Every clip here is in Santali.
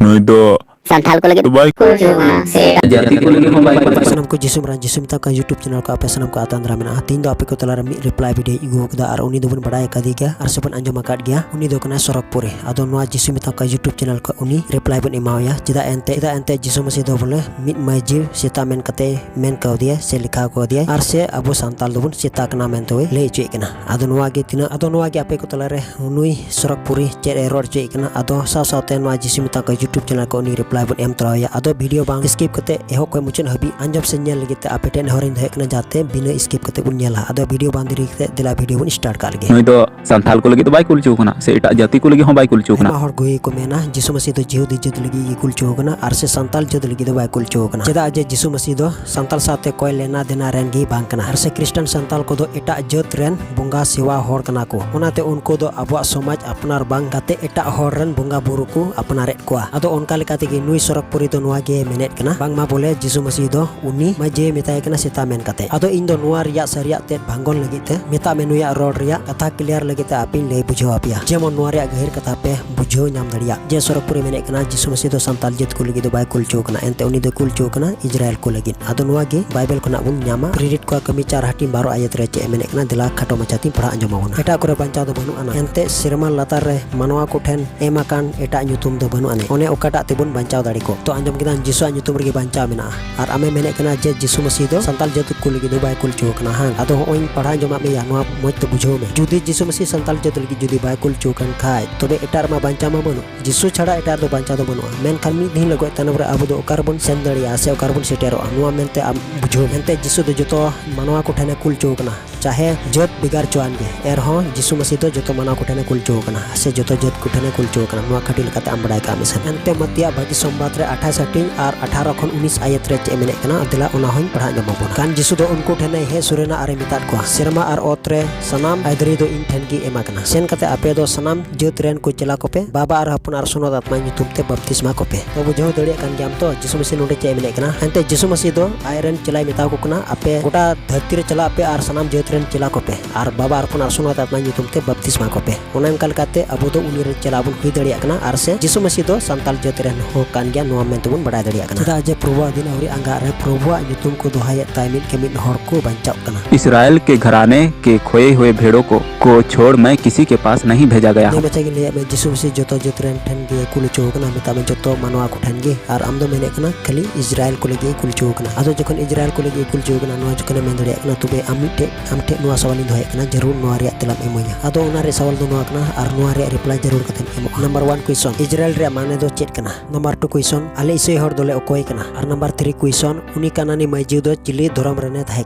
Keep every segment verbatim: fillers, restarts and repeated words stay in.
ᱱᱩᱭ ᱫᱚ ᱥᱟᱱᱛᱟᱲ ᱠᱚ ᱞᱟᱹᱜᱤᱫ ᱵᱟᱭ ᱠᱩᱞ ᱦᱚᱪᱚ ᱠᱟᱱᱟ ᱥᱮ ᱮᱴᱟᱜ ᱡᱟᱹᱛᱤ ᱠᱚ ᱞᱟᱹᱜᱤᱫ ᱦᱚᱸ ᱵᱟᱭ ᱠᱩᱞ ᱦᱚᱪᱚ ᱥᱟᱱᱟᱢ ᱠᱚ ᱡᱤᱥᱩ ᱢᱟᱨᱟᱝ ᱡᱤᱥᱩ ᱢᱮᱛᱟᱢ ᱠᱟᱱ YouTube ᱪᱮᱱᱮᱞ ᱠᱚ ᱟᱯᱮ ᱥᱟᱱᱟᱢ ᱠᱚ ᱟᱛᱟᱝ ᱫᱟᱨᱟᱢ ᱢᱮᱱᱟᱜᱼᱟ᱾ ᱛᱮᱦᱮᱧ ᱫᱚ ᱟᱯᱮ ᱠᱚ ᱛᱟᱞᱟᱨᱮ ᱢᱤᱫ ᱨᱤᱯᱞᱟᱭ ᱵᱷᱤᱰᱤᱭᱳᱧ ᱟᱹᱜᱩ ᱟᱠᱟᱫᱟ ᱟᱨ ᱩᱱᱤ ᱫᱚᱵᱚᱱ ᱵᱟᱲᱟᱭ ᱟᱠᱟᱫᱮ ᱜᱮᱭᱟ ᱟᱨ ᱥᱮᱵᱚᱱ ᱟᱸᱡᱚᱢ ᱟᱠᱟᱫ ᱜᱮᱭᱟ᱾ ᱩᱱᱤ ᱫᱚ ᱠᱟᱱᱟᱭ ᱥᱚᱨᱚᱜᱽᱯᱩᱨᱤ᱾ ᱟᱫᱚ ᱱᱚᱣᱟ ᱡᱤᱥᱩ ᱢᱮᱛᱟᱢ ᱠᱟᱱ YouTube ᱪᱮᱱᱮᱞ ᱠᱷᱚᱱ ᱩᱱᱤ ᱨᱤᱯᱞᱟᱭ ᱵᱚᱱ ᱮᱢᱟᱣᱟᱭᱟ᱾ ᱪᱮᱫᱟᱜ ᱮᱱᱛᱮ, ᱪᱮᱫᱟᱜ ᱮᱱᱛᱮ ᱡᱤᱥᱩ ᱢᱟᱹᱥᱤ ᱫᱚ ᱵᱚᱞᱮ ᱢᱤᱫ ᱢᱟᱹᱡᱷᱤ ᱥᱮᱛᱟ ᱢᱮᱱ ᱠᱟᱛᱮ ᱢᱮᱱ ᱠᱟᱣᱫᱮᱭᱟ ᱥᱮ ᱞᱮᱠᱷᱟ ᱠᱟᱣᱫᱮᱭᱟ ᱟᱨ ᱥᱮ ᱟᱵᱚ ᱥᱟᱱᱛᱟᱲ ᱫᱚᱵᱚᱱ ᱥᱮᱛᱟ ᱠᱟᱱᱟ ᱢᱮᱱᱛᱮ ᱞᱟᱹᱭ ᱦᱚᱪᱚᱭᱮᱫ ᱠᱟᱱᱟ᱾ ᱟᱫᱚ ᱱᱚᱣᱟ ᱜᱮ ᱛᱤᱱᱟᱹᱜ, ᱟᱫᱚ ᱱᱚᱣᱟ ᱜᱮ ᱟᱯᱮ ᱠᱚ ᱛᱟᱞᱟᱨᱮ ᱱᱩᱭ ᱥᱚᱨᱚᱜᱽᱯᱩᱨᱤ ᱪᱮᱫ ᱮ ᱨᱚᱲ ᱦᱚᱪᱚᱭᱮᱫ ᱠᱟᱱᱟ᱾ ᱟᱫᱚ ᱥᱟᱶ ᱥᱟᱶᱛᱮ ᱱᱚᱣᱟ ᱡᱤᱥᱩ ᱢᱮᱛᱟᱢ ᱠᱟᱱ YouTube ᱪᱮᱱᱮᱞ ᱠᱚ ᱩᱱᱤ ᱨᱤᱯᱞᱟᱭ ᱵᱚᱱ ᱮᱢ ᱛᱚᱨᱟᱣᱟᱭᱟ᱾ ᱟᱫᱚ ᱵᱷᱤᱰᱤᱭᱳ ᱵᱟᱝ ᱥᱠᱤᱯ ᱠᱟᱛᱮ ᱮᱦᱚᱵ ᱠᱷᱚᱱ ᱢᱩᱪᱟᱹᱫ ᱦᱟᱹᱵᱤᱡ ᱟᱸᱡᱚᱢ ᱥᱮ ᱧᱮᱞ ᱞᱟᱹᱜᱤᱫ ᱛᱮ ᱟᱯᱮ ᱴᱷᱮᱱ ᱱᱮᱦᱚᱨᱤᱧ ᱫᱚᱦᱚᱭᱮᱫ ᱠᱟᱱᱟ, ᱡᱟᱛᱮ ᱵᱤᱱᱟᱹ ᱥᱠᱤᱯ ᱠᱟᱛᱮ ᱵᱚᱱ ᱧᱮᱞᱟ᱾ ᱟᱫᱚ ᱵᱷᱤᱰᱤᱭᱳ ᱵᱟᱝ ᱫᱮᱨᱤ ᱠᱟᱛᱮ ᱫᱮᱞᱟ ᱵᱷᱤᱰᱤᱭᱳ ᱵᱚᱱ ᱥᱴᱟᱨᱴ ᱠᱟᱜ ᱞᱮᱜᱮ᱾ ᱱᱩᱭ ᱫᱚ ᱥᱟᱱᱛᱟᱲ ᱠᱚ ᱞᱟᱹᱜᱤᱫ ᱫᱚ ᱵᱟᱭ ᱠᱩᱞ ᱦᱚᱪᱚ ᱠᱟᱱᱟ ᱥᱮ ᱮᱴᱟᱜ ᱡᱟᱹᱛᱤ ᱠᱚ ᱞᱟᱹᱜᱤᱫ ᱦᱚᱸ ᱵᱟᱭ ᱠᱩᱞ ᱦᱚᱪᱚ ᱠᱟᱱᱟ᱾ ᱟᱭᱢᱟ ᱦᱚᱲ ᱠᱚ ᱜᱮ ᱠᱚ ᱢᱮᱱᱟ ᱡᱤᱥᱩ ᱢᱟᱹᱥᱤ ᱫᱚ ᱡᱤᱦᱩᱫᱤ ᱡᱟᱹᱛ ᱞᱟᱹᱜᱤᱫ ᱜᱮ ᱠᱩᱞ ᱦᱚᱪᱚ ᱠᱟᱱᱟ ᱟᱨ ᱥᱮ ᱥᱟᱱᱛᱟᱲ ᱡᱟᱹᱛ ᱞᱟᱹᱜᱤᱫ ᱫᱚ ᱵᱟᱭ ᱠᱩᱞ ᱦᱚᱪᱚ ᱠᱟᱱᱟ᱾ ᱪᱮᱫᱟᱜ ᱡᱮ ᱡᱤᱥᱩ ᱢᱟᱹᱥᱤ ᱫᱚ ᱥᱟᱱᱛᱟᱲ ᱥᱟᱶᱛᱮ ᱠᱚᱭ ᱞᱮᱱᱟ ᱫᱮᱱᱟ ᱨᱮᱱ ᱜᱮ ᱵᱟᱝ ᱠᱟᱱᱟ᱾ ᱟᱨ ᱥᱮ ᱠᱷᱨᱤᱥᱴᱟᱱ ᱥᱟᱱᱛᱟᱲ ᱠᱚᱫᱚ ᱮᱴᱟᱜ ᱡᱟᱹᱛ ᱨᱮᱱ ᱵᱚᱸᱜᱟ ᱥᱮᱣᱟ ᱦᱚᱲ ᱠᱟᱱᱟ ᱠᱚ, ᱚᱱᱟᱛᱮ ᱩᱱᱠᱩ ᱫᱚ ᱟᱵᱚᱣᱟᱜ ᱥᱚᱢᱟᱡᱽ ᱟᱯᱱᱟᱨ ᱵᱟᱝ ᱠᱟᱛᱮ ᱮᱴᱟᱜ ᱦᱚᱲ ᱨᱮᱱ ᱵᱚᱸᱜᱟ ᱵᱩᱨᱩ ᱠᱚ ᱟᱯᱱᱟᱨᱮᱫ ᱠᱚᱣᱟ᱾ ᱟᱫᱚ ᱚᱱᱠᱟ ᱞᱮᱠᱟ ᱛᱮᱜᱮ ᱱᱩᱭ ᱥᱚᱨᱚᱜᱽᱯᱩᱨᱤ ᱫᱚ ᱱᱚᱣᱟ ᱜᱮ ᱢᱮᱱᱮᱫ ᱠᱟᱱᱟ, ᱵᱟᱝᱢᱟ ᱵᱚᱞᱮ ᱡᱤᱥᱩ ᱢᱟᱹᱥᱤ ᱫᱚ ᱩᱱᱤ ᱢᱟᱹᱡᱷᱤ ᱢᱮᱛᱟᱭ ᱠᱟᱱᱟ ᱥᱮᱛᱟ ᱢᱮᱱ ᱠᱟᱛᱮ᱾ ᱟᱫᱚ ᱤᱧ ᱫᱚ ᱱᱚᱣᱟ ᱨᱮᱭᱟᱜ ᱥᱟᱹᱨᱤᱭᱟᱜ ᱛᱮᱫ ᱵᱷᱟᱝᱜᱚᱱ ᱞᱟᱹᱜᱤᱫ ᱛᱮ ᱢᱮᱛᱟᱜ ᱢᱮ, ᱱᱩᱭᱟᱜ ᱨᱚᱲ ᱨᱮᱭᱟᱜ ᱠᱟᱛᱷᱟ ᱠᱞᱤᱭᱟᱨ ᱞᱟᱹᱜᱤᱫ ᱛᱮ ᱟᱯᱮᱧ ᱞᱟᱹᱭ ᱵᱩᱡᱷᱟᱹᱣ ᱟᱯᱮᱭᱟ, ᱡᱮᱢᱚᱱ ᱱᱚᱣᱟ ᱨᱮᱭᱟᱜ ᱜᱟᱹᱦᱤᱨ ᱠᱟᱛᱷᱟ ᱯᱮ ᱵᱩᱡᱷᱟᱹᱣ ᱧᱟᱢ ᱫᱟᱲᱮᱭᱟᱜ᱾ ᱡᱮ ᱥᱚᱨᱚᱜᱽᱯᱩᱨᱤ ᱢᱮᱱᱮᱫ ᱠᱟᱱᱟ ᱡᱤᱥᱩ ᱢᱟᱹᱥᱤ ᱫᱚ ᱥᱟᱱᱛᱟᱲ ᱡᱟᱹᱛ ᱠᱚ ᱞᱟᱹᱜᱤᱫ ᱫᱚ ᱵᱟᱭ ᱠᱩᱞ ᱦᱚᱪᱚ ᱠᱟᱱᱟ, ᱮᱱᱛᱮ ᱩᱱᱤ ᱫᱚ ᱠᱩᱞ ᱦᱚᱪᱚ ᱠᱟᱱᱟ ᱤᱡᱽᱨᱟᱭᱮᱞ ᱠᱚ ᱞᱟᱹᱜᱤᱫ᱾ ᱟᱫᱚ ᱱᱚᱣᱟ ᱜᱮ ᱵᱟᱭᱵᱮᱞ ᱠᱷᱚᱱᱟᱜ ᱵᱚᱱ ᱧᱟᱢᱟ᱾ ᱯᱨᱮᱨᱤᱛ ᱠᱚᱣᱟᱜ ᱠᱟᱹᱢᱤ ᱪᱟᱨ ᱦᱟᱹᱴᱤᱧ ᱵᱟᱨᱚ ᱟᱭᱟᱛ ᱨᱮ ᱪᱮᱫ ᱮ ᱢᱮᱱᱮᱫ ᱠᱟᱱᱟ, ᱫᱮᱞᱟ ᱠᱷᱟᱴᱚ ᱢᱟᱪᱷᱟ ᱛᱤᱧ ᱯᱟᱲᱦᱟᱣ ᱟᱸᱡᱚᱢ ᱟᱵᱚᱱᱟ᱾ ᱮᱴᱟᱜ ᱠᱚᱨᱮ ᱵᱟᱧᱪᱟᱣ ᱫᱚ ᱵᱟᱹᱱᱩᱜ ᱟᱱᱟ, ᱮᱱᱛᱮ ᱥᱮᱨᱢᱟ ᱞᱟᱛᱟᱨ ᱨᱮ ᱢᱟᱱᱣᱟ ᱠᱚ ᱴᱷᱮᱱ ᱮᱢ ᱟᱠᱟᱱ ᱮᱴᱟᱜ ᱧᱩᱛᱩᱢ ᱫᱚ ᱵᱟᱹᱱᱩᱜ ᱟᱹᱱᱤᱡ᱾ ᱚᱱᱮ ᱚᱠᱟᱴᱟᱜ ᱛᱮᱵᱚᱱ ᱵᱟᱧᱪᱟᱣ ᱫᱟᱲᱮ ᱠᱚ᱾ ᱛᱚ ᱟᱸᱡᱚᱢ ᱠᱮᱫᱟᱢ, ᱡᱤᱥᱩᱣᱟᱜ ᱧᱩᱛᱩᱢ ᱨᱮᱜᱮ ᱵᱟᱧᱪᱟᱣ ᱢᱮᱱᱟᱜᱼᱟ᱾ ᱟᱨ ᱟᱢᱮ ᱢᱮᱱᱮᱫ ᱠᱟᱱᱟ ᱡᱮ ᱡᱤᱥᱩ ᱢᱟᱹᱥᱤ ᱫᱚ ᱥᱟᱱᱛᱟᱲ ᱡᱟᱹᱛ ᱠᱚ ᱞᱟᱹᱜᱤᱫ ᱫᱚ ᱵᱟᱭ ᱠᱩᱞ ᱦᱚᱪᱚ ᱟᱠᱟᱱᱟ, ᱦᱟᱝ? ᱟᱫᱚ ᱦᱚᱸᱜᱼᱚᱭ ᱤᱧ ᱯᱟᱲᱦᱟᱣ ᱟᱸᱡᱚᱢᱟᱫ ᱢᱮᱭᱟ, ᱱᱚᱣᱟ ᱢᱚᱡᱽ ᱛᱮ ᱵᱩᱡᱷᱟᱹᱣ ᱢᱮ᱾ ᱡᱩᱫᱤ ᱡᱤᱥᱩ ᱢᱟᱹᱥᱤ ᱥᱟᱱᱛᱟᱲ ᱡᱟᱹᱛ ᱞᱟᱹᱜᱤᱫ ᱡᱩᱫᱤ ᱵᱟᱭ ᱠᱩᱞ ᱦᱚᱪᱚ ᱟᱠᱟᱱ ᱠᱷᱟᱡ, ᱛᱚᱵᱮ ᱮᱴᱟᱜ ᱨᱮᱢᱟ ᱵᱟᱧᱪᱟᱣ ᱢᱟ ᱵᱟᱹᱱᱩᱜ᱾ ᱡᱤᱥᱩ ᱪᱷᱟᱲᱟ ᱮᱴᱟᱜ ᱨᱮᱫᱚ ᱵᱟᱧᱪᱟᱣ ᱫᱚ ᱵᱟᱹᱱᱩᱜᱼᱟ᱾ ᱢᱮᱱᱠᱷᱟᱱ ᱢᱤᱫ ᱫᱤᱱ ᱦᱤᱞᱳᱜ ᱜᱚᱡ ᱛᱟᱭᱱᱚᱢ ᱨᱮ ᱟᱵᱚ ᱫᱚ ᱚᱠᱟ ᱨᱮᱵᱚᱱ ᱥᱮᱱ ᱫᱟᱲᱮᱭᱟᱜᱼᱟ ᱥᱮ ᱚᱠᱟ ᱨᱮᱵᱚᱱ ᱥᱮᱴᱮᱨᱚᱜᱼᱟ, ᱱᱚᱣᱟ ᱢᱮᱱᱛᱮ ᱟᱢ ᱵᱩᱡᱷᱟᱹᱣ ᱢᱮ᱾ ᱮᱱᱛᱮ ᱡᱤᱥᱩ ᱫᱚ ᱡᱚᱛᱚ ᱢᱟᱱᱣᱟ ᱠᱚ ᱴᱷᱮᱱᱮ ᱠᱩᱞ ᱦᱚᱪᱚ ᱟᱠᱟᱱᱟ, ᱪᱟᱦᱮ ᱡᱟᱹᱛ ᱵᱷᱮᱜᱟᱨ ᱪᱚᱣᱟᱱ ᱜᱮ, ᱮᱱᱨᱮᱦᱚᱸ ᱡᱤᱥᱩ ᱢᱟᱹᱥᱤ ᱫᱚ ᱡᱚᱛᱚ ᱢᱟᱱᱣᱟ ᱠᱚ ᱴᱷᱮᱱᱮ ᱠᱩᱞ ᱦᱚᱪᱚ ᱟᱠᱟᱱᱟ ᱥᱮ ᱡᱚᱛᱚ ᱡᱟᱹᱛ ᱠᱚ ᱴᱷᱮᱱᱮ ᱠᱩᱞ ᱦᱚᱪᱚ ᱟᱠᱟᱱᱟ᱾ ᱱᱚᱣᱟ ᱠᱷᱟᱹᱴᱤ ᱞᱮᱠᱟᱛᱮ ᱟᱢ ᱵᱟᱲᱟᱭ ᱠᱟᱜ ᱢᱮ ᱥᱮ᱾ ᱮᱱᱛᱮ ᱢᱟᱛᱤᱭᱟᱜ ᱵᱷᱟᱹᱜᱤ ᱥᱚᱢᱵᱟᱫ ᱨᱮ ᱟᱴᱷᱟᱥ ᱦᱟᱹᱴᱤᱧ ᱟᱨ ᱟᱴᱷᱟᱨᱚ ᱠᱷᱚᱱ ᱩᱱᱤᱥ ᱟᱭᱟᱛ ᱨᱮ ᱪᱮᱫ ᱮ ᱢᱮᱱᱮᱫ ᱠᱟᱱᱟ, ᱫᱮᱞᱟ ᱚᱱᱟ ᱦᱚᱸᱧ ᱯᱟᱲᱦᱟᱣ ᱟᱸᱡᱚᱢ ᱟᱵᱚᱱᱟ᱾ ᱠᱷᱟᱱ ᱡᱤᱥᱩ ᱫᱚ ᱩᱱᱠᱩ ᱴᱷᱮᱱᱮ ᱦᱮᱡ ᱥᱩᱨᱮᱱᱟ ᱟᱨᱮ ᱢᱮᱛᱟᱫ ᱠᱚᱣᱟ, ᱥᱮᱨᱢᱟ ᱟᱨ ᱚᱛ ᱨᱮ ᱥᱟᱱᱟᱢ ᱟᱹᱭᱫᱟᱹᱨᱤ ᱫᱚ ᱤᱧ ᱴᱷᱮᱱ ᱜᱮ ᱮᱢ ᱟᱠᱟᱱᱟ᱾ ᱥᱮᱱ ᱠᱟᱛᱮ ᱟᱯᱮ ᱫᱚ ᱥᱟᱱᱟᱢ ᱡᱟᱹᱛ ᱨᱮᱱ ᱠᱚ ᱪᱮᱞᱟ ᱠᱚᱯᱮ, ᱵᱟᱵᱟ ᱟᱨ ᱦᱚᱯᱚᱱ ᱟᱨ ᱥᱚᱱᱚᱛ ᱟᱛᱢᱟ ᱧᱩᱛᱩᱢ ᱛᱮ ᱵᱟᱯᱛᱤᱥᱢᱟ ᱠᱚᱯᱮ᱾ ᱛᱚ ᱵᱩᱡᱷᱟᱹᱣ ᱫᱟᱲᱮᱭᱟᱜ ᱠᱟᱱ ᱜᱮᱭᱟᱢ ᱛᱚ, ᱡᱤᱥᱩ ᱢᱟᱹᱥᱤ ᱱᱚᱰᱮ ᱪᱮᱫ ᱮ ᱢᱮᱱᱮᱫ ᱠᱟᱱᱟ? ᱮᱱᱛᱮ ᱡᱤᱥᱩ ᱢᱟᱹᱥᱤ ᱫᱚ ᱟᱡ ᱨᱮᱱ ᱪᱮᱞᱟᱭ ᱢᱮᱛᱟ ᱠᱚ ᱠᱟᱱᱟ, ᱟᱯᱮ ᱜᱚᱴᱟ ᱫᱷᱟᱹᱨᱛᱤ ᱨᱮ ᱪᱟᱞᱟᱜ ᱯᱮ ᱟᱨ ᱥᱟᱱᱟᱢ ᱡᱟᱹᱛ ᱨᱮᱱ ᱪᱮᱞᱟ ᱠᱚᱯᱮ ᱟᱨ ᱵᱟᱵᱟ ᱟᱨ ᱦᱚᱯᱚᱱ ᱟᱨ ᱥᱚᱱᱟᱛ ᱟᱛᱢᱟ ᱧᱩᱛᱩᱢ ᱛᱮ ᱵᱟᱯᱛᱤᱥᱢᱟ ᱠᱚᱯᱮ᱾ ᱚᱱᱮ ᱚᱱᱠᱟ ᱞᱮᱠᱟᱛᱮ ᱟᱵᱚ ᱫᱚ ᱩᱱᱤ ᱨᱮᱱ ᱪᱮᱞᱟ ᱵᱚᱱ ᱦᱩᱭ ᱫᱟᱲᱮᱭᱟᱜ ᱠᱟᱱᱟ ᱟᱨ ᱥᱮ ᱡᱤᱥᱩ ᱢᱟᱹᱥᱤ ᱫᱚ ᱥᱟᱱᱛᱟᱲ ᱡᱟᱹᱛ ᱨᱮᱱ ᱦᱚᱸ ᱠᱟᱱ ᱜᱮᱭᱟ, ᱱᱚᱣᱟ ᱢᱮᱱᱛᱮ ᱵᱚᱱ ᱵᱟᱲᱟᱭ ᱫᱟᱲᱮᱭᱟᱜ ᱠᱟᱱᱟ᱾ ᱪᱮᱫᱟᱜ ᱡᱮ ᱯᱨᱚᱵᱷᱩᱣᱟᱜ ᱫᱤᱱ ᱟᱹᱣᱨᱤ ᱟᱸᱜᱟᱜ ᱨᱮ ᱯᱨᱚᱵᱷᱩᱣᱟᱜ ᱧᱩᱛᱩᱢ ᱠᱚ ᱫᱚᱦᱚᱭᱮᱫ ᱛᱟᱭ ᱢᱤᱫ ᱠᱮ ᱢᱤᱫ ᱦᱚᱲ ᱠᱚ ᱵᱟᱧᱪᱟᱜ ᱠᱟᱱᱟ᱾ इसराइल के घराने के खोए हुए भेड़ों को, को छोड़ मैं किसी के पास नहीं भेजा गया ᱱᱤᱭᱟᱹ हूँ। ᱢᱟᱪᱷᱟ ᱜᱮ ᱞᱟᱹᱭᱟᱫ ᱢᱮ, ᱡᱤᱥᱩ ᱢᱟᱹᱥᱤ ᱡᱚᱛᱚ ᱡᱟᱹᱛ ᱨᱮᱱ ᱴᱷᱮᱱ ᱜᱮ ᱠᱩᱞ ᱦᱚᱪᱚ ᱠᱟᱱᱟ, ᱢᱮᱛᱟᱜ ᱢᱮ ᱡᱚᱛᱚ ᱢᱟᱱᱣᱟ ᱠᱚ ᱴᱷᱮᱱ ᱜᱮ, ᱟᱨ ᱟᱢ ᱫᱚ ᱢᱮᱱᱮᱫ ᱠᱟᱱᱟ ᱠᱷᱟᱹᱞᱤ ᱤᱥᱨᱟᱭᱮᱞ ᱠᱚ ᱞᱟᱹᱜᱤᱫ ᱮ ᱠᱩᱞ ᱦᱚᱪᱚ ᱠᱟᱱᱟ᱾ ᱟᱫᱚ ᱡᱚᱠᱷᱚᱱ ᱤᱥᱨᱟᱭᱮᱞ ᱠᱚ ᱞᱟᱹᱜᱤᱫ ᱮ ᱠᱩᱞ ᱦᱚᱪᱚ ᱠᱟᱱᱟ, ᱱᱚᱣᱟ ᱡᱚᱠᱷᱚᱱᱮᱢ ᱢᱮᱱ ᱫᱟᱲᱮᱭᱟᱜ ᱠᱟᱱᱟ, ᱛᱚᱵᱮ ᱟᱢ ᱢᱤᱫᱴᱮᱡ, ᱟᱢ ᱴᱷᱮᱱ ᱱᱚᱣᱟ ᱥᱟᱣᱟᱞ ᱤᱧ ᱫᱚᱦᱚᱭᱮᱫ ᱠᱟᱱᱟ, ᱡᱟᱹᱨᱩᱲ ᱱᱚᱣᱟ ᱨᱮᱭᱟᱜ ᱛᱮᱞᱟᱢ ᱤᱢᱟᱹᱧᱟ᱾ ᱟᱫᱚ ᱚᱱᱟ ᱨᱮᱭᱟᱜ ᱥᱟᱣᱟᱞ ᱫᱚ ᱱᱚᱣᱟ ᱠᱟᱱᱟ, ᱟᱨ ᱱᱚᱣᱟ ᱨᱮᱭᱟᱜ ᱨᱤᱯᱞᱟᱭ ᱡᱟᱹᱨᱩᱲ ᱠᱟᱛᱮᱢ ᱮᱢᱚᱜᱼᱟ᱾ ᱱᱟᱢᱵᱟᱨ ᱚᱣᱟᱱ ᱠᱩᱭᱥᱚᱱ, ᱤᱥᱨᱟᱭᱮᱞ ᱨᱮᱭᱟᱜ ᱢᱟᱱᱮ ᱫᱚ ᱪᱮᱫ ᱠᱟᱱᱟ? ᱱᱟᱢᱵᱟᱨ ᱴᱩ ᱠᱩᱭᱥᱚᱱ, ᱟᱞᱮ ᱤᱥᱟᱹᱭ ᱦᱚᱲ ᱫᱚᱞᱮ ᱚᱠᱚᱭ ᱠᱟᱱᱟ? ᱟᱨ ᱱᱟᱢᱵᱟᱨ ᱛᱷᱨᱤ ᱠᱩᱭᱥᱚᱱ, ᱩᱱᱤ ᱠᱟᱱᱟᱱᱤ ᱢᱟᱹᱭᱡᱩ ᱫᱚ ᱪᱤᱞᱤ ᱫᱷᱚᱨᱚᱢ ᱨᱮᱱᱮ ᱛᱟᱦᱮᱸ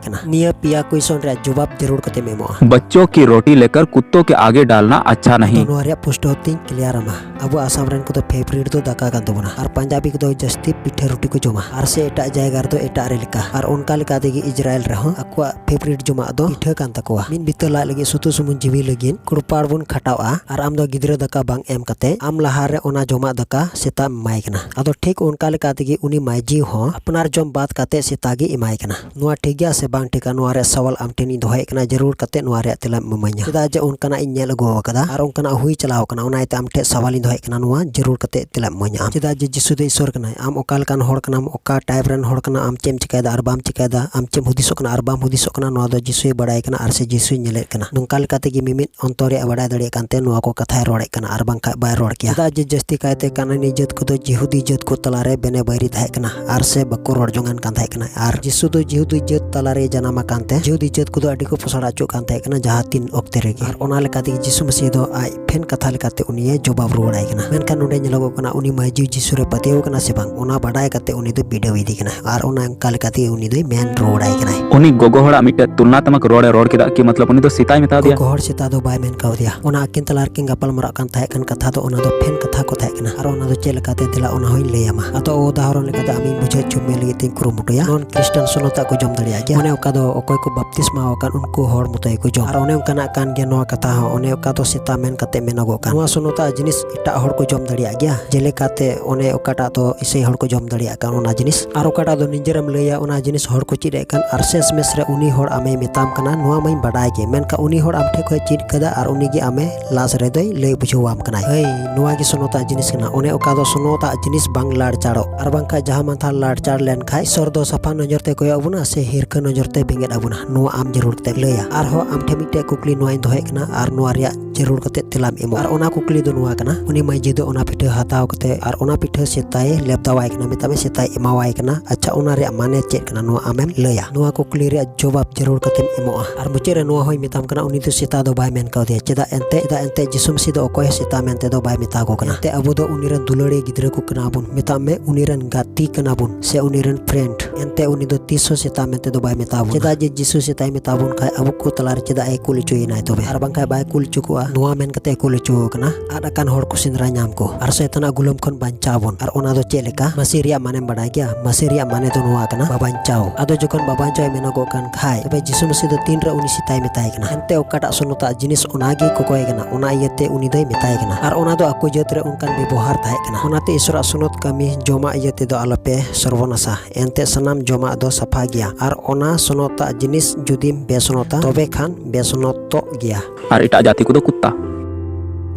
ᱠᱟᱱᱟ? ᱱᱤᱭᱟᱹ ᱯᱮᱭᱟ ᱠᱩᱭᱥᱚᱱ ᱨᱮᱭᱟᱜ ᱡᱚᱵᱟᱵ ᱡᱟᱹᱨᱩᱲ ᱠᱟᱛᱮᱢ ᱮᱢᱚᱜᱼᱟ᱾ बच्चों की रोटी लेकर कुत्तों के आगे डालना अच्छा ᱟᱫᱚ नहीं। ᱱᱚᱣᱟ ᱨᱮᱭᱟᱜ ᱯᱩᱥᱴᱟᱹᱣ ᱛᱤᱧ ᱠᱞᱤᱭᱟᱨ ᱟᱢᱟ᱾ ᱟᱵᱚ ᱟᱥᱟᱢ ᱨᱮᱱ ᱠᱚᱫᱚ ᱯᱷᱮᱵᱨᱤᱴ ᱫᱚ ᱫᱟᱠᱟ ᱠᱟᱱ ᱛᱟᱵᱚᱱᱟ, ᱟᱨ ᱯᱟᱧᱡᱟᱵᱤ ᱠᱚᱫᱚ ᱡᱟᱹᱥᱛᱤ ᱯᱤᱴᱷᱟᱹ ᱨᱩᱴᱤ ᱠᱚ ᱡᱚᱢᱟ, ᱟᱨ ᱥᱮ ᱮᱴᱟᱜ ᱡᱟᱭᱜᱟ ᱨᱮᱫᱚ ᱮᱴᱟᱜ ᱨᱮ ᱞᱮᱠᱟ᱾ ᱟᱨ ᱚᱱᱠᱟ ᱞᱮᱠᱟ ᱛᱮᱜᱮ ᱤᱥᱨᱟᱭᱮᱞ ᱨᱮᱦᱚᱸ ᱟᱠᱚᱣᱟᱜ ᱯᱷᱮᱵᱨᱤᱴ ᱡᱚᱢᱟᱜ ᱫᱚ ᱯᱤᱴᱷᱟᱹ ᱠᱟᱱ ᱛᱟᱠᱚᱣᱟ᱾ ᱢᱤᱫ ᱵᱤᱛᱟᱹ ᱞᱟᱡ ᱞᱟᱹᱜᱤᱫ ᱥᱩᱛᱩᱜ ᱥᱩᱢᱩᱝ ᱡᱤᱣᱤ ᱞᱟᱹᱜᱤᱫ ᱠᱩᱲᱯᱟᱲ ᱵᱚᱱ ᱠᱷᱟᱴᱟᱣᱼᱟ, ᱟᱨ ᱟᱢ ᱫᱚ ᱜᱤᱫᱽᱨᱟᱹ ᱫᱟᱠᱟ ᱵᱟᱝ ᱮᱢ ᱠᱟᱛᱮ ᱟᱢ ᱞᱟᱦᱟ ᱨᱮ ᱚᱱᱟ ᱡᱚᱢᱟᱜ ᱫᱟᱠᱟ ᱥᱮᱛᱟᱜ ᱮᱢ ᱮᱢᱟᱭ ᱠᱟᱱᱟ᱾ ᱟᱫᱚ ᱴᱷᱤᱠ ᱚᱱᱠᱟ ᱞᱮᱠᱟ ᱛᱮᱜᱮ ᱩᱱᱤ ᱢᱟᱹᱭᱡᱤ ᱦᱚᱸ ᱟᱯᱱᱟᱨ ᱡᱚᱢ ᱵᱟᱫ ᱠᱟᱛᱮ ᱥᱮᱛᱟ ᱜᱮ ᱮᱢᱟᱭ ᱠᱟᱱᱟ᱾ ᱱᱚᱣᱟ ᱴᱷᱤᱠ ᱜᱮᱭᱟ ᱥᱮ ᱵᱟᱝ ᱴᱷᱤᱠᱟ, ᱱᱚᱣᱟ ᱨᱮᱭᱟᱜ ᱥᱟᱣᱟᱞ ᱟᱢ ᱴᱷᱮᱱ ᱤᱧ ᱫᱚᱦᱚᱭᱮᱫ ᱠᱟᱱᱟ, ᱡᱟᱹᱨᱩᱲ ᱠᱟᱛᱮ ᱱᱚᱣᱟ ᱨᱮᱭᱟᱜ ᱛᱮᱞᱟᱢ ᱮᱢᱟᱹᱧᱟ᱾ ᱪᱮᱫᱟᱜ ᱡᱮ ᱚᱱᱠᱟᱱᱟᱜ ᱤᱧ ᱧᱮᱞ ᱟᱹᱜᱩ ᱟᱠᱟᱫᱟ ᱟᱨ ᱚᱱᱠᱟᱱᱟᱜ ᱦᱩᱭ ᱪᱟᱞᱟᱣ ᱟᱠᱟᱱᱟ, ᱚᱱᱟ ᱤᱭᱟᱹᱛᱮ ᱟᱢ ᱴᱷᱮᱱ ᱥᱟᱣᱟᱞ ᱤᱧ ᱫᱚᱦᱚᱭᱮᱫ ᱠᱟᱱᱟ, ᱱᱚᱣᱟ ᱡᱟᱹᱨᱩᱲ ᱠᱟᱛᱮ ᱛᱮᱞᱟᱢ ᱮᱢᱟᱹᱧᱟ ᱟᱢ᱾ ᱪᱮᱫᱟᱜ ᱡᱮ ᱡᱤᱥᱩ ᱫᱚ ᱤᱥᱚᱨ ᱠᱟᱱᱟᱭ, ᱟᱢ ᱚᱠᱟ ᱞᱮᱠᱟᱱ ᱦᱚᱲ ᱠᱟᱱᱟᱢ, ᱚᱠᱟ ᱴᱟᱭᱤᱯ ᱨᱮᱱ ᱦᱚᱲ ᱠᱟᱱᱟᱢ, ᱟᱢ ᱪᱮᱫ ᱮᱢ ᱪᱤᱠᱟᱹᱭᱮᱫᱟ ᱟᱨ ᱵᱟᱢ ᱪᱤᱠᱟᱹᱭᱮᱫᱟ, ᱟᱢ ᱪᱮᱫ ᱮᱢ ᱦᱩᱫᱤᱥᱚᱜ ᱠᱟᱱᱟ ᱟᱨ ᱵᱟᱢ ᱦᱩᱫᱤᱥᱚᱜ ᱠᱟᱱᱟ, ᱱᱚᱣᱟ ᱫᱚ ᱡᱤᱥᱩᱭ ᱵᱟᱲᱟᱭ ᱠᱟᱱᱟ ᱟᱨ ᱥᱮ ᱡᱤᱥᱩᱭ ᱧᱮᱞᱮᱫ ᱠᱟᱱᱟ᱾ ᱱᱚᱝᱠᱟ ᱞᱮᱠᱟ ᱛᱮᱜᱮ ᱢᱤᱢᱤᱫ ᱚᱱᱛᱚᱨ ᱨᱮᱭᱟᱜ ᱵᱟᱰᱟᱭ ᱫᱟᱲᱮᱭᱟᱜ ᱠᱟᱱᱛᱮ ᱱᱚᱣᱟ ᱠᱚ ᱠᱟᱛᱷᱟᱭ ᱨᱚᱲᱮᱫ ᱠᱟᱱᱟ, ᱟᱨ ᱵᱟᱝᱠᱷᱟᱡ ᱵᱟᱭ ᱨᱚᱲ ᱠᱮᱭᱟ᱾ ᱪᱮᱫᱟᱜ ᱡᱮ ᱡᱟᱹᱥᱛᱤ ᱠᱟᱭᱛᱮ ᱠᱟᱱᱟᱱᱤ ᱡᱟᱹᱛ ᱠᱚᱫᱚ ᱡᱤᱦᱩᱫᱤ ᱡᱟᱹᱛ ᱠᱚ ᱛᱟᱞᱟᱨᱮ ᱵᱮᱱᱮ ᱵᱟᱹᱭᱨᱤ ᱛᱟᱦᱮᱸ ᱠᱟᱱᱟ ᱟᱨ ᱥᱮ ᱵᱟᱠᱚ ᱨᱚᱲ ᱡᱚᱝᱟᱱ ᱠᱟᱱ ᱛᱟᱦᱮᱸ ᱠᱟᱱᱟ᱾ ᱟᱨ ᱡᱤᱥᱩ ᱫᱚ ᱡᱤᱦᱩᱫᱤ ᱡᱟᱹᱛ ᱛᱟᱞᱟᱨᱮ ᱡᱟᱱᱟᱢ ᱟᱠᱟᱱ ᱛᱮ ᱡᱤᱦᱩᱫᱤ ᱡᱟᱹᱛ ᱠᱚᱫᱚ ᱟᱹᱰᱤ ᱠᱚ ᱯᱚᱥᱲᱟ ᱦᱚᱪᱚᱜ ᱠᱟᱱ ᱛᱟᱦᱮᱸ ᱠᱟᱱᱟ ᱡᱟᱦᱟᱸ ᱛᱤᱱ ᱚᱠᱛᱮ ᱨᱮᱜᱮ᱾ ᱟᱨ ᱚᱱᱟ ᱞᱮᱠᱟ ᱛᱮᱜᱮ ᱡᱤᱥᱩ ᱢᱟᱹᱥᱤᱦ ᱫᱚ ᱟᱡ ᱯᱷᱮᱱ ᱠᱟᱛᱷᱟ ᱞᱮᱠᱟᱛᱮ ᱩᱱᱤᱭᱮ ᱡᱚᱵᱟᱵ ᱨᱩᱣᱟᱹᱲᱟᱭ ᱠᱟᱱᱟ᱾ ᱢᱮᱱᱠᱷᱟᱱ ᱱᱚᱰᱮ ᱧᱮᱞᱚᱜᱚᱜ ᱠᱟᱱᱟ ᱩᱱᱤ ᱢᱟᱹᱭᱡᱩ ᱡᱤᱥᱩ ᱨᱮ ᱯᱟᱹᱛᱭᱟᱹᱣ ᱠᱟᱱᱟ ᱥᱮ ᱵᱟᱝ, ᱚᱱᱟ ᱵᱟᱰᱟᱭ ᱠᱟᱛᱮ ᱩᱱᱤ ᱫᱚ ᱵᱤᱰᱟᱹᱣ ᱤᱫᱤ ᱠᱟᱱᱟ ᱟᱨ ᱚᱱᱟ ᱚᱱᱠᱟ ᱞᱮᱠᱟ ᱛᱮᱜᱮ ᱩᱱᱤ ᱫᱚᱭ ᱢᱮᱱ ᱨᱩᱣᱟᱹᱲᱟᱭ ᱠᱟᱱᱟᱭ᱾ ᱩᱱᱤ ᱜᱚᱜᱚ ᱦᱚᱲᱟᱜ ᱢᱤᱫᱴᱮᱡ ᱛᱩᱞᱱᱟᱛᱢᱚᱠ ᱨᱚᱲ ᱮ ᱨᱚᱲ ᱠᱮᱫᱟ ᱠᱤ ᱢᱚᱛᱞᱚᱵ ᱩᱱᱤ ᱫᱚ ᱥᱮᱛᱟᱭ ᱢᱮᱛᱟ ᱫᱮᱭᱟ᱾ ᱜᱚᱜᱚ ᱦᱚᱲ ᱥᱮᱛᱟ ᱫᱚ ᱵᱟᱭ ᱢᱮᱱ ᱠᱟᱣᱫᱮᱭᱟ᱾ ᱚᱱᱟ ᱟᱹᱠᱤᱱ ᱛᱟᱞᱟ ᱨᱮᱠᱤᱱ ᱜᱟᱯᱟᱞ ᱢᱟᱨᱟᱜ ᱠᱟᱱ ᱛᱟᱦᱮᱸ ᱠᱟᱱ ᱠᱟᱛᱷᱟ ᱫᱚ ᱚᱱᱟ ᱫᱚ ᱯᱷᱮᱱ ᱠᱟᱛᱷᱟ ᱠᱚ ᱛᱟᱦᱮᱸ ᱠᱟᱱᱟ᱾ ᱟᱨ ᱚᱱᱟ ᱫᱚ ᱪᱮᱫ ᱞᱮᱠᱟᱛᱮ ᱫᱮᱞᱟ ᱚᱱᱟ ᱦᱚᱸᱧ ᱞᱟᱹᱭ ᱟᱢᱟ᱾ ᱟᱫᱚ ᱩᱫᱟᱦᱚᱨᱚᱱ ᱞᱮᱠᱟᱛᱮ ᱟᱢᱤᱧ ᱵᱩᱡᱷᱟᱹᱣ ᱦᱚᱪᱚ ᱢᱮ ᱞᱟᱹᱜᱤᱫ ᱛᱤᱧ ᱠᱩᱨᱩᱢᱩᱴᱩᱭᱟ᱾ ᱱᱚᱱ ᱠᱷᱨᱤᱥᱴᱟᱱ ᱥᱚᱱᱚᱛᱟᱜ ᱠᱚ ᱡᱚᱢ ᱫᱟᱲᱮᱭᱟᱜ ᱜᱮᱭᱟ᱾ ᱚᱱᱮ ᱚᱠᱟ ᱫᱚ ᱚᱠᱚᱭ ᱠᱚ ᱵᱟᱯᱛᱤᱥᱢᱟ ᱟᱠᱟᱱ ᱩᱱᱠᱩ ᱦᱚᱲ ᱢᱚᱛᱚ ᱜᱮᱠᱚ ᱡᱚᱢ᱾ ᱟᱨ ᱚᱱᱮ ᱚᱱᱠᱟᱱᱟᱜ ᱠᱟᱱ ᱜᱮᱭᱟ ᱱᱚᱣᱟ ᱠᱟᱛᱷᱟ ᱦᱚᱸ᱾ ᱚᱱᱮ ᱚᱠᱟ ᱫᱚ ᱥᱮᱛᱟ ᱢᱮᱱ ᱠᱟᱛᱮ ᱢᱮᱱᱚᱜᱚᱜ ᱠᱟᱱ᱾ ᱱᱚᱣᱟ ᱥᱚᱱᱚᱛᱟᱜ ᱡᱤᱱᱤᱥ ᱮᱴᱟᱜ ᱦᱚᱲ ᱠᱚ ᱡᱚᱢ ᱫᱟᱲᱮᱭᱟᱜ ᱜᱮᱭᱟ᱾ ᱡᱮᱞᱮᱠᱟᱛᱮ ᱚᱱᱮ ᱚᱠᱟᱴᱟᱜ ᱫᱚ ᱤᱥᱟᱹᱭ ᱦᱚᱲ ᱠᱚ ᱡᱚᱢ ᱫᱟᱲᱮᱭᱟᱜ ᱠᱟᱱ ᱚᱱᱟ ᱡᱤᱱᱤᱥ᱾ ᱟᱨ ᱚᱠᱟᱴᱟᱜ ᱫᱚ ᱱᱤᱡᱮᱨᱮᱢ ᱞᱟᱹᱭᱟ ᱚᱱᱟ ᱡᱤᱱᱤᱥ ᱦᱚᱲ ᱠᱚ ᱪᱮᱫ ᱮᱫ ᱠᱟᱱ᱾ ᱟᱨ ᱥᱮᱥ ᱢᱮᱥ ᱨᱮ ᱩᱱᱤ ᱦᱚᱲ ᱟᱢᱮᱭ ᱢᱮᱛᱟᱢ ᱠᱟᱱᱟ, ᱱᱚᱣᱟ ᱢᱟᱧ ᱵᱟᱰᱟᱭ ᱜᱮ, ᱢᱮᱱᱠᱷᱟᱱ ᱩᱱᱤ ᱦᱚᱲ ᱟᱢ ᱴᱷᱮᱱ ᱠᱷᱚᱱ ᱪᱮᱫ ᱠᱟᱫᱟ ᱟᱨ ᱩᱱᱤ ᱜᱮ ᱟᱢᱮ ᱞᱟᱥ ᱨᱮᱫᱚᱭ ᱞᱟᱹᱭ ᱵᱩᱡᱷᱟᱹᱣᱟᱢ ᱠᱟᱱᱟᱭ, ᱦᱟᱹᱭ, ᱱᱚᱣᱟ ᱜᱮ ᱥᱚᱱᱚᱛᱟᱜ ᱡᱤᱱᱤᱥ ᱠᱟᱱᱟ᱾ ᱚᱱᱮ ᱚᱠᱟ ᱫᱚ ᱥᱚᱱᱚᱛᱟᱜ ᱡᱤᱱᱤᱥ ᱵᱟᱝ ᱞᱟᱲᱪᱟᱲᱚᱜ, ᱟᱨ ᱵᱟᱝᱠᱷᱟᱱ ᱡᱟᱦᱟᱸ ᱢᱟᱱᱛᱷᱟᱱ ᱞᱟᱲᱪᱟᱲ ᱞᱮᱱᱠᱷᱟᱱ ᱤᱥᱚᱨ ᱫᱚ ᱥᱟᱯᱷᱟ ᱱᱚᱡᱚᱨ ᱛᱮ ᱠᱚᱭᱚᱜ ᱟᱵᱚᱱᱟ ᱥᱮ ᱦᱤᱨᱠᱟᱹ ᱱᱚᱡᱚᱨ ᱛᱮ ᱵᱮᱸᱜᱮᱫ ᱟᱵᱚᱱᱟ, ᱱᱚᱣᱟ ᱟᱢ ᱡᱟᱹᱨᱩᱲ ᱛᱮ ᱞᱟᱹᱭᱟ᱾ ᱟᱨᱦᱚᱸ ᱟᱢ ᱴᱷᱮᱱ ᱢᱤᱫᱴᱮᱡ ᱠᱩᱠᱞᱤ ᱱᱚᱣᱟᱧ ᱫᱚᱦᱚᱭᱮᱫ ᱠᱟᱱᱟ ᱟᱨ ᱱᱚᱣᱟ ᱨᱮᱭᱟᱜ ᱡᱟᱹᱨᱩᱲ ᱠᱟᱛᱮ ᱛᱮᱞᱟᱢ ᱮᱢᱚᱜ᱾ ᱟᱨ ᱚᱱᱟ ᱠᱩᱠᱞᱤ ᱫᱚ ᱱᱚᱣᱟ ᱠᱟᱱᱟ, ᱩᱱᱤ ᱢᱟᱹᱡᱷᱤ ᱫᱚ ᱚᱱᱟ ᱯᱤᱴᱷᱟᱹ ᱦᱟᱛᱟᱣ ᱠᱟᱛᱮ ᱟᱨ ᱚᱱᱟ ᱯᱤᱴᱷᱟᱹ ᱥᱮᱛᱟᱭ ᱞᱮᱵᱫᱟᱣᱟᱭ ᱠᱟᱱᱟ, ᱢᱮᱛᱟᱜ ᱢᱮ ᱥᱮᱛᱟᱭ ᱮᱢᱟᱣᱟᱭ ᱠᱟᱱᱟ᱾ ᱟᱪᱪᱷᱟ, ᱚᱱᱟ ᱨᱮᱭᱟᱜ ᱢᱟᱱᱮ ᱪᱮᱫ ᱠᱟᱱᱟ? ᱱᱚᱣᱟ ᱟᱢᱮᱢ ᱞᱟᱹᱭᱟ᱾ ᱱᱚᱣᱟ ᱠᱩᱠᱞᱤ ᱨᱮᱭᱟᱜ ᱡᱚᱵᱟᱵ ᱡᱟᱹᱨᱩᱲ ᱠᱟᱛᱮᱢ ᱮᱢᱚᱜᱼᱟ᱾ ᱟᱨ ᱢᱩᱪᱟᱹᱫ ᱨᱮ ᱱᱚᱣᱟ ᱦᱚᱸᱭ ᱢᱮᱛᱟᱢ ᱠᱟᱱᱟ, ᱩᱱᱤ ᱫᱚ ᱥᱮᱛᱟ ᱫᱚ ᱵᱟᱭ ᱢᱮᱱ ᱠᱟᱣᱫᱮᱭᱟ᱾ ᱪᱮᱫᱟᱜ ᱮᱱᱛᱮ? ᱪᱮᱫᱟᱜ ᱮᱱᱛᱮ ᱡᱤᱥᱩ ᱢᱟᱹᱥᱤ ᱫᱚ ᱚᱠᱚᱭ ᱦᱚᱸ ᱥᱮᱛᱟ ᱢᱮᱱᱛᱮ ᱫᱚ ᱵᱟᱭ ᱢᱮᱛᱟ ᱠᱚ ᱠᱟᱱᱟ᱾ ᱮᱱᱛᱮ ᱟᱵᱚ ᱫᱚ ᱩᱱᱤ ᱨᱮᱱ ᱫᱩᱞᱟᱹᱲᱤᱭᱟᱹ ᱜᱤᱫᱽᱨᱟᱹ ᱠᱚ ᱠᱟᱱᱟ ᱵᱚᱱ, ᱢᱮᱛᱟᱜ ᱢᱮ ᱩᱱᱤ ᱨᱮᱱ ᱜᱟᱛᱮ ᱠᱟᱱᱟ ᱵᱚᱱ ᱥᱮ ᱩᱱᱤ ᱨᱮᱱ ᱯᱷᱨᱮᱱᱰ᱾ ᱮᱱᱛᱮ ᱩᱱᱤ ᱫᱚ ᱛᱤᱥ ᱦᱚᱸ ᱥᱮᱛᱟ ᱢᱮᱱᱛᱮ ᱫᱚ ᱵᱟᱭ ᱢᱮᱛᱟ ᱵᱚᱱᱟ᱾ ᱪᱮᱫᱟᱜ ᱡᱮ ᱡᱤᱥᱩ ᱥᱮᱛᱟᱭ ᱢᱮᱛᱟ ᱵᱚᱱ ᱠᱷᱟᱡ ᱟᱵᱚ ᱠᱚ ᱛᱟᱞᱟᱨᱮ ᱪᱮᱫᱟᱜ ᱮ ᱠᱩᱞ ᱦᱚᱪᱚᱭᱮᱱᱟᱭ ᱛᱚᱵᱮ? ᱟᱨ ᱵᱟᱝᱠᱷᱟᱡ ᱵᱟᱭ ᱠᱩᱞ ᱦᱚᱪᱚ ᱠᱚᱜᱼᱟ᱾ ᱱᱚᱣᱟ ᱢᱮᱱ ᱠᱟᱛᱮ ᱮ ᱠᱩᱞ ᱦᱚᱪᱚ ᱠᱟᱱᱟ, ᱟᱫ ᱟᱠᱟᱱ ᱦᱚᱲ ᱠᱚ ᱥᱮᱸᱫᱽᱨᱟ ᱧᱟᱢ ᱠᱚ ᱟᱨ ᱥᱚᱭᱛᱟᱱᱟᱜ ᱜᱩᱞᱟᱹᱢ ᱠᱷᱚᱱ ᱵᱟᱧᱪᱟᱣ ᱵᱚᱱ᱾ ᱟᱨ ᱚᱱᱟ ᱫᱚ ᱪᱮᱫ ᱞᱮᱠᱟ? ᱢᱟᱹᱥᱤ ᱨᱮᱭᱟᱜ ᱢᱟᱱᱮᱢ ᱵᱟᱰᱟᱭ ᱜᱮᱭᱟ? ᱢᱟᱹᱥᱤ ᱨᱮᱭᱟᱜ ᱢᱟᱱᱮ ᱫᱚ ᱱᱚᱣᱟ ᱠᱟᱱᱟ, ᱵᱟᱵᱟᱧᱪᱟᱣ᱾ ᱟᱫᱚ ᱡᱚᱠᱷᱚᱱ ᱵᱟᱵᱟᱧᱪᱟᱣ ᱮ ᱢᱮᱱᱚᱜᱚᱜ ᱠᱟᱱ ᱠᱷᱟᱡ, ᱛᱚᱵᱮ ᱡᱤᱥᱩ ᱢᱟᱹᱥᱤ ᱫᱚ ᱛᱤᱱᱨᱮ ᱩᱱᱤ ᱥᱮᱛᱟᱭ ᱢᱮᱛᱟᱭ ᱠᱟᱱᱟ? ᱮᱱᱛᱮ ᱚᱠᱟᱴᱟᱜ ᱥᱚᱱᱚᱛᱟᱜ ᱡᱤᱱᱤᱥ ᱚᱱᱟ ᱜᱮ ᱠᱚᱠᱚᱭ ᱠᱟᱱᱟ, ᱚᱱᱟ ᱤᱭᱟᱹᱛᱮ ᱩᱱᱤ ᱫᱚᱭ ᱢᱮᱛᱟᱭ ᱠᱟᱱᱟ᱾ ᱟᱨ ᱚᱱᱟ ᱫᱚ ᱟᱠᱚ ᱡᱟᱹᱛ ᱨᱮ ᱚᱱᱠᱟᱱ ᱵᱮᱵᱚᱦᱟᱨ ᱛᱟᱦᱮᱸ ᱠᱟᱱᱟ᱾ ᱚᱱᱟᱛᱮ ᱤᱥᱚᱨᱟᱜ ᱥᱚᱱᱚᱛ ᱠᱟᱹᱢᱤ ᱡᱚᱢᱟᱜ ᱤᱭᱟᱹ ᱛᱮᱫᱚ ᱟᱞᱚᱯᱮ ᱥᱚᱨᱵᱚᱱᱟᱥᱟ᱾ ᱮᱱᱛᱮ ᱥᱟᱱᱟᱢ ᱡᱚᱢᱟᱜ ᱫᱚ ᱥᱟᱯᱷᱟ ᱜᱮᱭᱟ, ᱟᱨ ᱚᱱᱟ ᱥᱚᱱᱚᱛᱟᱜ ᱡᱤᱱᱤᱥ ᱡᱩᱫᱤᱢ ᱵᱮᱥᱚᱱᱚᱛᱟ, ᱛᱚᱵᱮ ᱠᱷᱟᱱ ᱵᱮᱥᱚᱱᱚᱛᱚᱜ ᱜᱮᱭᱟ᱾ ᱟᱨ ᱮᱴᱟᱜ ᱡᱟᱹᱛᱤ ᱠᱚᱫᱚ ᱠᱩᱛᱛᱟ᱾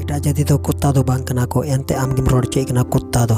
ᱮᱴᱟᱜ ᱡᱟᱹᱛᱤ ᱫᱚ ᱠᱩᱛᱛᱟ ᱫᱚ ᱵᱟᱝ ᱠᱟᱱᱟ ᱠᱚ, ᱮᱱᱛᱮ ᱟᱢ ᱜᱮᱢ ᱨᱚᱲ ᱦᱚᱪᱚᱭᱮᱫ ᱠᱟᱱᱟ ᱠᱩᱛᱛᱟ ᱫᱚ᱾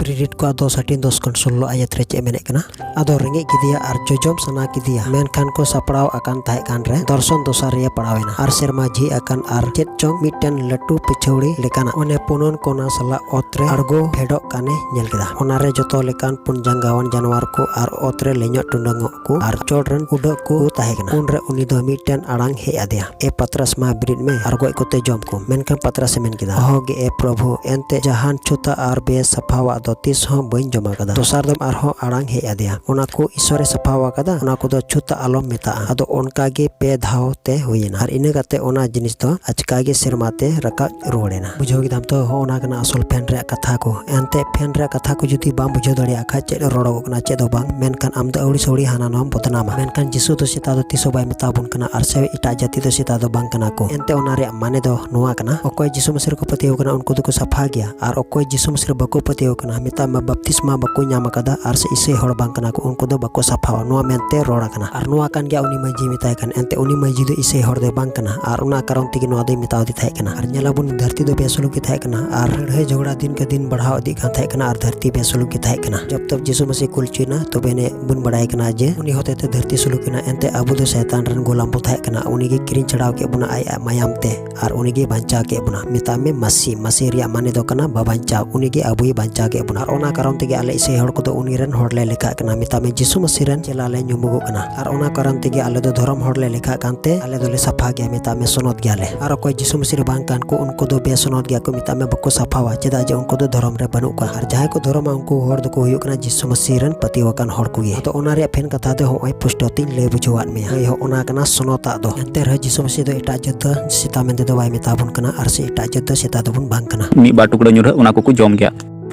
ᱯᱨᱮᱨᱤᱛ ᱠᱚᱣᱟᱜ ᱫᱚᱥ ᱦᱟᱹᱴᱤᱧ ᱫᱚᱥ ᱠᱷᱚᱱ ᱥᱳᱞᱞᱳ ᱟᱭᱟᱛ ᱨᱮ ᱪᱮᱫ ᱢᱮᱱᱮᱫ ᱠᱟᱱᱟ? ᱟᱫᱚ ᱨᱮᱸᱜᱮᱡ ᱠᱮᱫᱮᱭᱟ ᱟᱨ ᱡᱚᱡᱚᱢ ᱥᱟᱱᱟ ᱠᱮᱫᱮᱭᱟ, ᱢᱮᱱᱠᱷᱟᱱ ᱠᱚ ᱥᱟᱯᱲᱟᱣ ᱟᱠᱟᱱ ᱛᱟᱦᱮᱸ ᱠᱟᱱ ᱨᱮ ᱫᱚᱨᱥᱚᱱ ᱫᱚᱥᱟᱨ ᱨᱮᱭᱮ ᱯᱟᱲᱟᱣ ᱮᱱᱟ ᱟᱨ ᱥᱮᱨᱢᱟ ᱡᱷᱤᱡ ᱟᱠᱟᱱ ᱟᱨ ᱪᱮᱫ ᱪᱚᱝ ᱢᱤᱫᱴᱮᱱ ᱞᱟᱹᱴᱩ ᱯᱤᱪᱷᱟᱹᱣᱲᱤ ᱞᱮᱠᱟᱱᱟᱜ ᱚᱱᱮ ᱯᱩᱱᱚᱱ ᱠᱚᱱᱟ ᱥᱟᱞᱟᱜ ᱚᱛ ᱨᱮ ᱟᱬᱜᱚ ᱯᱷᱮᱰᱚᱜ ᱠᱟᱱᱮ ᱧᱮᱞ ᱠᱮᱫᱟ᱾ ᱚᱱᱟᱨᱮ ᱡᱚᱛᱚ ᱞᱮᱠᱟᱱ ᱯᱩᱱ ᱡᱟᱸᱜᱟᱣᱟᱱ ᱡᱟᱱᱣᱟᱨ ᱠᱚ ᱟᱨ ᱚᱛ ᱨᱮ ᱞᱮᱧᱚᱜ ᱴᱩᱰᱟᱹᱝᱚᱜ ᱠᱚ ᱟᱨ ᱪᱚᱴ ᱨᱮᱱ ᱩᱰᱟᱹᱜ ᱠᱚ ᱛᱟᱦᱮᱸ ᱠᱟᱱᱟ᱾ ᱩᱱᱨᱮ ᱩᱱᱤ ᱫᱚ ᱢᱤᱫᱴᱮᱱ ᱟᱲᱟᱝ ᱦᱮᱡ ᱟᱫᱮᱭᱟ, "ᱮ ᱯᱟᱛᱨᱟᱥ, ᱢᱟ ᱵᱮᱨᱮᱫ ᱢᱮ ᱟᱨ ᱜᱚᱡ ᱠᱚᱛᱮ ᱡᱚᱢ ᱠᱚᱢ᱾" ᱢᱮᱱᱠᱷᱟᱱ ᱯᱟᱛᱨᱟᱥ ᱮ ᱢᱮᱱ ᱠᱮᱫᱟ, "ᱦᱚᱸ ᱜᱮ ᱮ ᱯᱨᱚᱵᱷᱩ, ᱮᱱᱛᱮ ᱡᱟᱦᱟᱱ ᱪᱷᱩᱛᱟ ᱟᱨ ᱵᱮᱥᱟᱯᱷᱟᱣᱟᱜ ᱫᱚ ᱛᱤᱥ ᱦᱚᱸ ᱵᱟᱹᱧ ᱡᱚᱢ ᱟᱠᱟᱫᱟ᱾" ᱫᱚᱥᱟᱨ ᱫᱚᱢ ᱟᱨᱦᱚᱸ ᱟᱲᱟᱝ ᱦᱮᱡ ᱟᱫᱮᱭᱟ, "ᱚᱱᱟ ᱠᱚ ᱤᱥᱚᱨᱮ ᱥᱟᱯᱷᱟᱣ ᱟᱠᱟᱫᱟ, ᱚᱱᱟ ᱠᱚᱫᱚ ᱪᱷᱩᱛᱟ ᱟᱞᱚᱢ ᱢᱮᱛᱟᱜᱼᱟ᱾" ᱟᱫᱚ ᱚᱱᱠᱟ ᱜᱮ ᱯᱮ ᱫᱷᱟᱣ ᱛᱮ ᱦᱩᱭᱮᱱᱟ᱾ ᱟᱨ ᱤᱱᱟᱹ ᱠᱟᱛᱮ ᱚᱱᱟ ᱡᱤᱱᱤᱥ ᱫᱚ ᱟᱪᱠᱟ ᱜᱮ ᱥᱮᱨᱢᱟ ᱛᱮ ᱨᱟᱠᱟᱵ ᱨᱩᱣᱟᱹᱲ ᱮᱱᱟ᱾ ᱵᱩᱡᱷᱟᱹᱣ ᱠᱮᱫᱟᱢ ᱛᱚ? ᱦᱚᱸ, ᱚᱱᱟ ᱠᱟᱱᱟ ᱟᱥᱚᱞ ᱯᱷᱮᱱ ᱨᱮᱭᱟᱜ ᱠᱟᱛᱷᱟ ᱠᱚ᱾ ᱮᱱᱛᱮ ᱯᱷᱮᱱ ᱨᱮᱭᱟᱜ ᱠᱟᱛᱷᱟ ᱠᱚ ᱡᱩᱫᱤ ᱵᱟᱢ ᱵᱩᱡᱷᱟᱹᱣ ᱫᱟᱲᱮᱭᱟᱜ ᱠᱷᱟᱡ, ᱪᱮᱫ ᱨᱚᱲᱚᱜᱚᱜ ᱠᱟᱱᱟ ᱪᱮᱫ ᱦᱚᱸ ᱵᱟᱝ, ᱢᱮᱱᱠᱷᱟᱱ ᱟᱢ ᱫᱚ ᱟᱹᱣᱲᱤ ᱥᱟᱹᱣᱲᱤ ᱦᱟᱱᱟ ᱱᱚᱣᱟᱢ ᱵᱚᱫᱱᱟᱢᱟ᱾ ᱢᱮᱱᱠᱷᱟᱱ ᱡᱤᱥᱩ ᱫᱚ ᱥᱮᱛᱟ ᱫᱚ ᱛᱤᱥ ᱦᱚᱸ ᱵᱟᱭ ᱢᱮᱛᱟ ᱵᱚᱱ ᱠᱟᱱᱟ ᱟᱨ ᱥᱮ ᱮᱴᱟᱜ ᱡᱟᱹᱛᱤ ᱫᱚ ᱥᱮᱛᱟ ᱫᱚ ᱵᱟᱝ ᱠᱟᱱᱟ ᱠᱚ᱾ ᱮᱱᱛᱮ ᱚᱱᱟ ᱨᱮᱭᱟᱜ ᱢᱟᱱᱮ ᱫᱚ ᱱᱚᱣᱟ ᱠᱟᱱᱟ, ᱚᱠᱚᱭ ᱡᱤᱥᱩ ᱢᱟᱹᱥᱤ ᱨᱮᱠᱚ ᱯᱟᱹᱛᱭᱟᱹᱣ ᱠᱟᱱᱟ ᱩᱱᱠᱩ ᱫᱚᱠᱚ ᱥᱟᱯᱷᱟ ᱜᱮᱭᱟ, ᱟᱨ ᱚᱠᱚᱭ ᱡᱤᱥᱩ ᱢᱟᱹᱥᱤ ᱨᱮ ᱵᱟᱠᱚ ᱯᱟᱹᱛᱭᱟᱹᱣ ᱠᱟᱱᱟ, ᱢᱮᱛᱟᱜ ᱢᱮ ᱵᱟᱯᱛᱤᱥᱢᱟ ᱵᱟᱠᱚ ᱧᱟᱢ ᱟᱠᱟᱫᱟ ᱟᱨ ᱥᱮ ᱤᱥᱟᱹᱭ ᱦᱚᱲ ᱵᱟᱝ ᱠᱟᱱᱟ ᱠᱚ, ᱩᱱᱠᱩ ᱫᱚ ᱵᱟᱠᱚ ᱥᱟᱯᱷᱟᱣᱟ, ᱱᱚᱣᱟ ᱢᱮᱱᱛᱮ ᱨᱚᱲ ᱟᱠᱟᱱᱟ᱾ ᱟᱨ ᱱᱚᱣᱟ ᱠᱟᱱ ᱜᱮᱭᱟ ᱩᱱᱤ ᱢᱟᱹᱡᱷᱤ ᱢᱮᱛᱟᱭ ᱠᱟᱱ, ᱮᱱᱛᱮ ᱩᱱᱤ ᱢᱟᱹᱡᱷᱤ ᱫᱚ ᱤᱥᱟᱹᱭ ᱦᱚᱲ ᱫᱚᱭ ᱵᱟᱝ ᱠᱟᱱᱟ ᱟᱨ ᱚᱱᱟ ᱠᱟᱨᱚᱱ ᱛᱮᱜᱮ ᱱᱚᱣᱟ ᱫᱚᱭ ᱢᱮᱛᱟᱣ ᱫᱮ ᱛᱟᱦᱮᱸ ᱠᱟᱱᱟ᱾ ᱟᱨ ᱧᱮᱞᱟᱵᱚᱱ ᱫᱷᱟᱹᱨᱛᱤ ᱫᱚ ᱵᱮᱥᱩᱞᱩᱠ ᱜᱮ ᱛᱟᱦᱮᱸ ᱠᱟᱱᱟ ᱟᱨ ᱞᱟᱹᱲᱦᱟᱹᱭ ᱡᱷᱚᱜᱽᱲᱟ ᱫᱤᱱ ᱠᱮ ᱫᱤᱱ ᱵᱟᱲᱦᱟᱣ ᱤᱫᱤᱜ ᱠᱟᱱ ᱛᱟᱦᱮᱸ ᱠᱟᱱᱟ ᱟᱨ ᱫᱷᱟᱹᱨᱛᱤ ᱵᱮᱥᱩᱞᱩᱠ ᱜᱮ ᱛᱟᱦᱮᱸ ᱠᱟᱱᱟ᱾ ᱡᱚᱵ ᱛᱚᱠ ᱡᱤᱥᱩ ᱢᱟᱹᱥᱤ ᱠᱩᱞ ᱪᱩᱭᱱᱟ, ᱛᱚᱵᱮ ᱱᱮ ᱵᱚᱱ ᱵᱟᱲᱟᱭ ᱠᱟᱱᱟ ᱡᱮ ᱩᱱᱤ ᱦᱚᱛᱮ ᱛᱮ ᱫᱷᱟᱹᱨᱛᱤ ᱥᱩᱞᱩᱠ ᱮᱱᱟ᱾ ᱮᱱᱛᱮ ᱟᱵᱚ ᱫᱚ ᱥᱟᱭᱛᱟᱱ ᱨᱮᱱ ᱜᱳᱞᱟᱢ ᱵᱚ ᱛᱟᱦᱮᱸ ᱠᱟᱱᱟ᱾ ᱩᱱᱤ ᱜᱮ ᱠᱤᱨᱤᱧ ᱪᱷᱟᱲᱟᱣ ᱠᱮᱫ ᱵᱚᱱᱟ ᱟᱡ ᱢᱟᱭᱟᱢ ᱛᱮ ᱟᱨ ᱩᱱᱤ ᱜᱮ ᱵᱟᱧᱪᱟᱣ ᱠᱮᱫ ᱵᱚᱱᱟ᱾ ᱢᱮᱛᱟᱜ ᱢᱮ ᱢᱟᱹᱥᱤ, ᱢᱟᱹᱥᱤ ᱨᱮᱭᱟᱜ ᱢᱟᱱᱮ ᱫᱚ ᱠᱟᱱᱟ ᱵᱟᱵᱟᱧᱪᱟᱣ᱾ ᱩᱱᱤ ᱜᱮ ᱟᱵᱚᱭ ᱵᱟᱧᱪᱟᱣ ᱠᱮᱫ ᱵᱚᱱᱟ᱾ ᱟᱨ ᱚᱱᱟ ᱠᱟᱨᱚᱱ ᱛᱮᱜᱮ ᱟᱞᱮ ᱤᱥᱟᱹᱭ ᱦᱚᱲ ᱠᱚᱫᱚ ᱩᱱᱤ ᱨᱮᱱ ᱦᱚᱲ ᱞᱮ ᱞᱮᱠᱷᱟᱜ ᱠᱟᱱᱟ᱾ ᱢᱮᱛᱟᱜ ᱢᱮ ᱡᱤᱥᱩ ᱢᱟᱹᱥᱤ ᱨᱮᱱ ᱪᱮᱞᱟ ᱞᱮ ᱧᱩᱢᱩᱜᱚᱜ ᱠᱟᱱᱟ᱾ ᱟᱨ ᱚᱱᱟ ᱠᱟᱨᱚᱱ ᱛᱮᱜᱮ ᱟᱞᱮ ᱫᱚ ᱫᱷᱚᱨᱚᱢ ᱦᱚᱲ ᱞᱮ ᱞᱮᱠᱷᱟᱜ ᱠᱟᱱᱛᱮ ᱟᱞᱮ ᱫᱚᱞᱮ ᱥᱟᱯᱷᱟ ᱜᱮᱭᱟ, ᱢᱮᱛᱟᱜ ᱢᱮ ᱥᱚᱱᱚᱛ ᱜᱮᱭᱟᱞᱮ᱾ ᱟᱨ ᱚᱠᱚᱭ ᱡᱤᱥᱩ ᱢᱟᱹᱥᱤ ᱨᱮ ᱵᱟᱝ ᱠᱟᱱ ᱠᱚ, ᱩᱱᱠᱩ ᱫᱚ ᱵᱮᱥᱚᱱᱚᱛ ᱜᱮᱭᱟ ᱠᱚ, ᱢᱮᱛᱟᱜ ᱢᱮ ᱵᱟᱠᱚ ᱥᱟᱯᱷᱟᱣᱟ, ᱪᱮᱫᱟᱜ ᱡᱮ ᱩᱱᱠᱩ ᱫᱚ ᱫᱷᱚᱨᱚᱢ ᱨᱮ ᱵᱟᱹᱱᱩᱜ ᱠᱚᱣᱟ᱾ ᱟᱨ ᱡᱟᱦᱟᱸᱭ ᱠᱚ ᱫᱷᱚᱨᱚᱢᱟ ᱩᱱᱠᱩ ᱦᱚᱲ ᱫᱚᱠᱚ ᱦᱩᱭᱩᱜ ᱠᱟᱱᱟ ᱡᱤᱥᱩ ᱢᱟᱹᱥᱤ ᱨᱮᱱ ᱯᱟᱹᱛᱭᱟᱹᱣ ᱟᱠᱟᱱ ᱦᱚᱲ ᱠᱚᱜᱮ᱾ ᱟᱫᱚ ᱚᱱᱟ ᱨᱮᱭᱟᱜ ᱯᱷᱮᱱ ᱠᱟᱛᱷᱟ ᱫᱚ ᱦᱚᱸᱜᱼᱚᱭ ᱯᱩᱥᱴᱟᱹᱣ ᱛᱤᱧ ᱞᱟᱹᱭ ᱵᱩᱡᱷᱟᱹᱣᱟᱫ ᱢᱮᱭᱟ᱾ ᱦᱳᱭ, ᱦᱚᱸᱜᱼᱚ ᱱᱟ ᱠᱟᱱᱟ ᱥᱚᱱᱚᱛᱟᱜ ᱫᱚ᱾ ᱮᱱᱛᱮ ᱨᱮᱦᱚᱸ ᱡᱤᱥᱩ ᱢᱟᱹᱥᱤ ᱫᱚ ᱮᱴᱟᱜ ᱡᱟᱹᱛ ᱫᱚ ᱥᱮᱛᱟ ᱢᱮᱱᱛᱮ ᱫᱚ ᱵᱟᱭ ᱢᱮᱛᱟ ᱵᱚᱱ ᱠᱟᱱᱟ ᱟᱨ ᱥᱮ ᱮᱴᱟᱜ ᱡᱟᱹᱛ ᱫᱚ ᱥᱮᱛᱟ ᱫᱚᱵᱚᱱ ᱵᱟᱝ ᱠᱟᱱᱟ᱾ ᱢᱤᱫ ᱵᱟᱨ ᱴᱩᱠᱲᱟᱹ ᱧᱩᱨᱦᱟᱹᱜ, ᱚᱱᱟ ᱠᱚᱠᱚ ᱡᱚᱢ ᱜᱮᱭᱟ᱾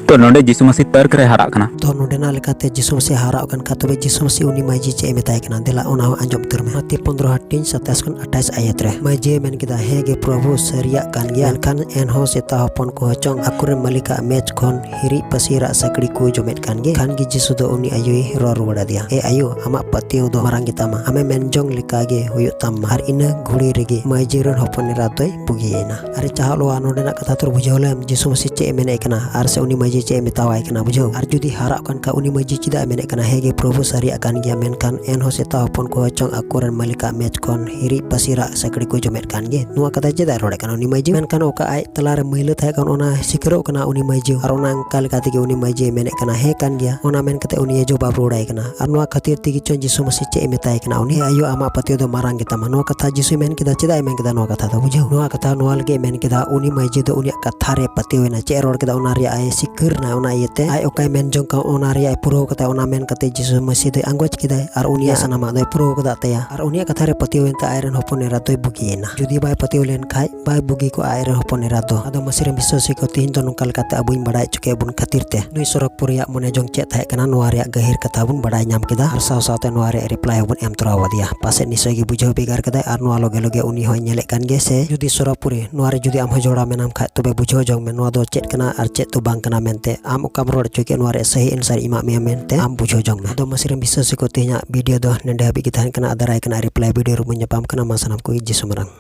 ᱛᱚ ᱱᱚᱰᱮ ᱡᱤᱥᱩ ᱢᱟᱹᱥᱤ ᱛᱟᱨᱠ ᱨᱮ ᱦᱟᱨᱟᱜ ᱠᱟᱱᱟ᱾ ᱛᱚ ᱱᱚᱰᱮᱱᱟᱜ ᱞᱮᱠᱟᱛᱮ ᱡᱤᱥᱩ ᱢᱟᱹᱥᱤ ᱦᱟᱨᱟᱜ ᱠᱟᱱ ᱠᱷᱟᱱ, ᱛᱚᱵᱮ ᱡᱤᱥᱩ ᱢᱟᱹᱥᱤ ᱩᱱᱤ ᱢᱟᱹᱡᱷᱤ ᱪᱮᱫ ᱮ ᱢᱮᱛᱟᱭ ᱠᱟᱱᱟ? ᱫᱮᱞᱟ ᱚᱱᱟ ᱦᱚᱸ ᱟᱸᱡᱚᱢ ᱩᱛᱟᱹᱨ ᱢᱮ᱾ ᱢᱟᱛᱮ ᱯᱚᱱᱫᱽᱨᱚ ᱦᱟᱹᱴᱤᱧ ᱥᱟᱛᱟᱥ ᱠᱷᱚᱱ ᱟᱴᱷᱟᱥ ᱟᱭᱟᱛ ᱨᱮ ᱢᱟᱹᱡᱷᱤ ᱮ ᱢᱮᱱ ᱠᱮᱫᱟ, ᱦᱮᱸ ᱜᱮ ᱯᱨᱚᱵᱷᱩ, ᱥᱟᱹᱨᱤᱭᱟᱜ ᱠᱟᱱ ᱜᱮᱭᱟ, ᱢᱮᱱᱠᱷᱟᱱ ᱮᱱᱦᱚᱸ ᱥᱮᱛᱟ ᱦᱚᱯᱚᱱ ᱠᱚᱦᱚᱸ ᱪᱚᱝ ᱟᱠᱚᱨᱮᱱ ᱢᱟᱹᱞᱤᱠᱟᱜ ᱢᱮᱪ ᱠᱷᱚᱱ ᱦᱤᱨᱤᱡ ᱯᱟᱹᱥᱤᱨᱟᱜ ᱥᱟᱹᱠᱲᱤ ᱠᱚ ᱡᱚᱢᱮᱫ ᱠᱟᱱ ᱜᱮ᱾ ᱠᱷᱟᱱ ᱜᱮ ᱡᱤᱥᱩ ᱫᱚ ᱩᱱᱤ ᱟᱭᱳᱭ ᱨᱚᱲ ᱨᱩᱣᱟᱹᱲ ᱟᱫᱮᱭᱟ, ᱮ ᱟᱭᱳ, ᱟᱢᱟᱜ ᱯᱟᱹᱛᱭᱟᱹᱣ ᱫᱚ ᱢᱟᱨᱟᱝ ᱜᱮᱛᱟᱢᱟ, ᱟᱢᱮ ᱢᱮᱱ ᱡᱚᱝ ᱞᱮᱠᱟ ᱜᱮ ᱦᱩᱭᱩᱜ ᱛᱟᱢ ᱢᱟ᱾ ᱟᱨ ᱤᱱᱟᱹ ᱜᱷᱩᱲᱤ ᱨᱮᱜᱮ ᱢᱟᱹᱡᱷᱤ ᱨᱮᱱ ᱦᱚᱯᱚᱱ ᱮᱨᱟ ᱫᱚᱭ ᱵᱩᱜᱤᱭᱮᱱᱟ᱾ ᱟᱨᱮ ᱪᱟᱦᱟᱜ ᱞᱚᱣᱟ, ᱱᱚᱰᱮᱱᱟᱜ ᱠᱟᱛᱷᱟ ᱛᱚ ᱵᱩᱡᱷᱟᱹᱣ ᱞᱮᱢ, ᱡᱤᱥᱩ ᱢᱟᱹᱥᱤ ᱪᱮᱫ ᱮ ᱢᱮᱱᱮᱫ ᱠᱟᱱᱟ ᱟᱨ ᱥᱮ ᱩᱱᱤ ᱢᱟᱹᱡᱷᱤ ᱪᱮᱫ ᱮ ᱢᱮᱛᱟᱣᱟᱭ ᱠᱟᱱᱟ, ᱵᱩᱡᱷᱟᱹᱣ? ᱟᱨ ᱡᱩᱫᱤ ᱦᱟᱨᱟᱜ ᱠᱟᱱ ᱠᱷᱟᱱ, ᱩᱱᱤ ᱢᱟᱹᱡᱷᱤ ᱪᱮᱫᱟᱜ ᱮ ᱢᱮᱱᱮᱫ ᱠᱟᱱᱟ, ᱦᱮᱸ ᱜᱮ ᱯᱨᱚᱵᱷᱩ, ᱥᱟᱹᱨᱤᱭᱟᱜ ᱠᱟᱱ ᱜᱮᱭᱟ, ᱢᱮᱱᱠᱷᱟᱱ ᱮᱱᱦᱚᱸ ᱥᱮᱛᱟ ᱦᱚᱯᱚᱱ ᱠᱚ ᱪᱚᱝ ᱟᱠᱚᱨᱮᱱ ᱢᱟᱹᱞᱤᱠᱟᱜ ᱢᱮᱪ ᱠᱷᱚᱱ ᱦᱤᱨᱤᱡ ᱯᱟᱹᱥᱤᱨᱟᱜ ᱥᱟᱹᱠᱲᱤ ᱠᱚ ᱡᱚᱢᱮᱫ ᱠᱟᱱ ᱜᱮ? ᱱᱚᱣᱟ ᱠᱟᱛᱷᱟ ᱪᱮᱫᱟᱜ ᱮ ᱨᱚᱲᱮᱫ ᱠᱟᱱᱟ ᱩᱱᱤ ᱢᱟᱹᱡᱷᱤ? ᱢᱮᱱᱠᱷᱟᱱ ᱚᱠᱟ ᱟᱡ ᱛᱟᱞᱟᱨᱮ ᱢᱟᱹᱭᱞᱟᱹ ᱛᱟᱦᱮᱸ ᱠᱟᱱ, ᱚᱱᱟ ᱥᱤᱠᱟᱹᱨᱚᱜ ᱠᱟᱱᱟ ᱩᱱᱤ ᱢᱟᱹᱡᱷᱤ, ᱟᱨ ᱚᱱᱟ ᱚᱱᱠᱟ ᱞᱮᱠᱟ ᱛᱮᱜᱮ ᱩᱱᱤ ᱢᱟᱹᱡᱷᱤ ᱮ ᱢᱮᱱᱮᱫ ᱠᱟᱱᱟ, ᱦᱮᱸ ᱠᱟᱱ ᱜᱮᱭᱟ᱾ ᱚᱱᱟ ᱢᱮᱱ ᱠᱟᱛᱮ ᱩᱱᱤ ᱮ ᱡᱚᱵᱟᱵ ᱨᱩᱣᱟᱹᱲᱟᱭ ᱠᱟᱱᱟ᱾ ᱟᱨ ᱱᱚᱣᱟ ᱠᱷᱟᱹᱛᱤᱨ ᱛᱮᱜᱮ ᱪᱚᱝ ᱡᱤᱥᱩ ᱢᱟᱹᱥᱤ ᱪᱮᱫ ᱮ ᱢᱮᱛᱟᱭ ᱠᱟᱱᱟ, ᱩᱱᱤ ᱟᱭᱳ, ᱟᱢᱟᱜ ᱯᱟᱹᱛᱭᱟᱹᱣ ᱫᱚ ᱢᱟᱨᱟᱝ ᱜᱮᱛᱟᱢᱟ᱾ ᱱᱚᱣᱟ ᱠᱟᱛᱷᱟ ᱡᱤᱥᱩᱭ ᱢᱮᱱ ᱠᱮᱫᱟ᱾ ᱪᱮᱫᱟᱜ ᱮ ᱢᱮᱱ ᱠᱮᱫᱟ ᱱᱚᱣᱟ ᱠᱟᱛᱷᱟ ᱫᱚ? ᱵᱩᱡᱷᱟᱹᱣ, ᱱᱚᱣᱟ ᱠᱟᱛᱷᱟ ᱱᱚᱣᱟ ᱞᱟᱹᱜᱤᱫ ᱮ ᱢᱮᱱ ᱠᱮᱫᱟ, ᱩᱱᱤ ᱢᱟᱹᱡᱷᱤ ᱫᱚ ᱩᱱᱤᱭᱟᱜ ᱠᱟᱛᱷᱟ ᱨᱮ ᱯᱟᱹᱛᱭᱟᱹᱣ ᱮᱱᱟ᱾ ᱪᱮᱫ ᱮ ᱨᱚᱲ ᱠᱮᱫᱟ, ᱚᱱᱟ ᱨᱮᱭᱟᱜ ᱮ ᱥᱤᱠᱟᱹᱨ ᱮᱱᱟ᱾ ᱚᱱᱟ ᱤᱭᱟᱹᱛᱮ ᱟᱡ ᱚᱠᱟᱭ ᱢᱮᱱ ᱡᱚᱝ ᱠᱟᱱ, ᱚᱱᱟ ᱨᱮᱭᱟᱜ ᱮ ᱯᱩᱨᱟᱹᱣ ᱠᱟᱫᱟ᱾ ᱚᱱᱟ ᱢᱮᱱ ᱠᱟᱛᱮ ᱡᱤᱥᱩ ᱢᱟᱹᱥᱤ ᱫᱚᱭ ᱟᱸᱜᱚᱪ ᱠᱮᱫᱟᱭ ᱟᱨ ᱩᱱᱤᱭᱟᱜ ᱥᱟᱱᱟᱢᱟᱜ ᱫᱚᱭ ᱯᱩᱨᱟᱹᱣ ᱠᱟᱫᱟ ᱛᱟᱭᱟ᱾ ᱟᱨ ᱩᱱᱤᱭᱟᱜ ᱠᱟᱛᱷᱟ ᱨᱮ ᱯᱟᱹᱛᱭᱟᱹᱣ ᱮᱱᱛᱮ ᱟᱡ ᱨᱮᱱ ᱦᱚᱯᱚᱱ ᱮᱨᱟ ᱫᱚᱭ ᱵᱩᱜᱤᱭᱮᱱᱟ᱾ ᱡᱩᱫᱤ ᱵᱟᱭ ᱯᱟᱹᱛᱭᱟᱹᱣ ᱞᱮᱱ ᱠᱷᱟᱡ, ᱵᱟᱭ ᱵᱩᱜᱤ ᱠᱚᱜᱼᱟ ᱟᱡ ᱨᱮᱱ ᱦᱚᱯᱚᱱ ᱮᱨᱟ ᱫᱚ᱾ ᱟᱫᱚ ᱢᱟᱹᱥᱤ ᱨᱮᱱ ᱵᱤᱥᱣᱟᱥᱤ ᱠᱚ, ᱛᱤᱦᱤᱧ ᱫᱚ ᱱᱚᱝᱠᱟ ᱞᱮᱠᱟᱛᱮ ᱟᱵᱚᱧ ᱵᱟᱲᱟᱭ ᱦᱚᱪᱚ ᱠᱮᱫ ᱵᱚᱱ ᱠᱷᱟᱹᱛᱤᱨ ᱛᱮ, ᱱᱩᱭ ᱥᱚᱨᱚᱜᱽᱯᱩᱨᱤᱭᱟᱜ ᱢᱚᱱᱮ ᱡᱚᱝ ᱪᱮᱫ ᱛᱟᱦᱮᱸ ᱠᱟᱱᱟ, ᱱᱚᱣᱟ ᱨᱮᱭᱟᱜ ᱜᱟᱹᱦᱤᱨ ᱠᱟᱛᱷᱟ ᱵᱚᱱ ᱵᱟᱲᱟᱭ ᱧᱟᱢ ᱠᱮᱫᱟ ᱟᱨ ᱥᱟᱶ ᱥᱟᱶᱛᱮ ᱱᱚᱣᱟ ᱨᱮᱭᱟᱜ reply ᱦᱚᱸᱵᱚᱱ ᱮᱢ ᱛᱚᱨᱟ ᱟᱫᱮᱭᱟ᱾ ᱯᱟᱥᱮᱡ ᱱᱤᱥᱪᱚᱭ ᱜᱮ ᱵᱩᱡᱷᱟᱹᱣ ᱵᱷᱮᱜᱟᱨ ᱠᱮᱫᱟᱭ ᱟᱨ ᱱᱚᱣᱟ ᱞᱚᱜᱮ ᱞᱚᱜᱮ ᱩᱱᱤ ᱦᱚᱸᱭ ᱧᱮᱞᱮᱫ ᱠᱟᱱ ᱜᱮᱭᱟ ᱥᱮ᱾ ᱡᱩᱫᱤ ᱥᱚᱨᱚᱜᱽᱯᱩᱨᱤ ᱱᱚᱣᱟ ᱨᱮ ᱡᱩᱫᱤ ᱟᱢ ᱦᱚᱸ ᱡᱚᱲᱟᱣ ᱢᱮᱱᱟᱢ ᱠᱷᱟᱡ, ᱛᱚᱵᱮ ᱵᱩᱡᱷᱟᱹᱣ ᱡᱚᱝ ᱢᱮ ᱱᱚᱣᱟ ᱫᱚ ᱪᱮᱫ ᱠᱟᱱᱟ ᱟᱨ ᱪᱮᱫ ᱫᱚ ᱵᱟᱝ ᱠᱟᱱᱟ ᱢᱮᱱᱛᱮ᱾ ᱛᱮ ᱟᱢ ᱚᱠᱟᱢ ᱨᱚᱲ ᱦᱚᱪᱚ ᱠᱮᱫ, ᱱᱚᱣᱟ ᱨᱮ ᱥᱟᱹᱦᱤ answer ᱮᱢᱟᱜ ᱢᱮᱭᱟ ᱢᱮᱱᱛᱮ ᱟᱢ ᱵᱩᱡᱷᱟᱹᱣ ᱡᱚᱝ ᱢᱮ᱾ ᱟᱫᱚ ᱢᱟ ᱥᱤᱨᱤᱢ ᱵᱤᱥᱥᱟᱹᱥ ᱠᱚ, ᱛᱮᱦᱮᱧᱟᱜ video ᱫᱚ ᱱᱚᱰᱮ ᱦᱟᱹᱵᱤᱡ ᱜᱮ ᱛᱟᱦᱮᱱ ᱠᱟᱱᱟ᱾ ᱟᱨ ᱫᱟᱨᱟᱭ ᱠᱟᱱᱟ reply video ᱨᱮᱵᱚᱱ ᱧᱟᱯᱟᱢ ᱠᱟᱱᱟ᱾ ᱢᱟ ᱥᱟᱱᱟᱢ ᱠᱚᱜᱮ ᱡᱤᱥᱩ ᱢᱟᱨᱟᱝ᱾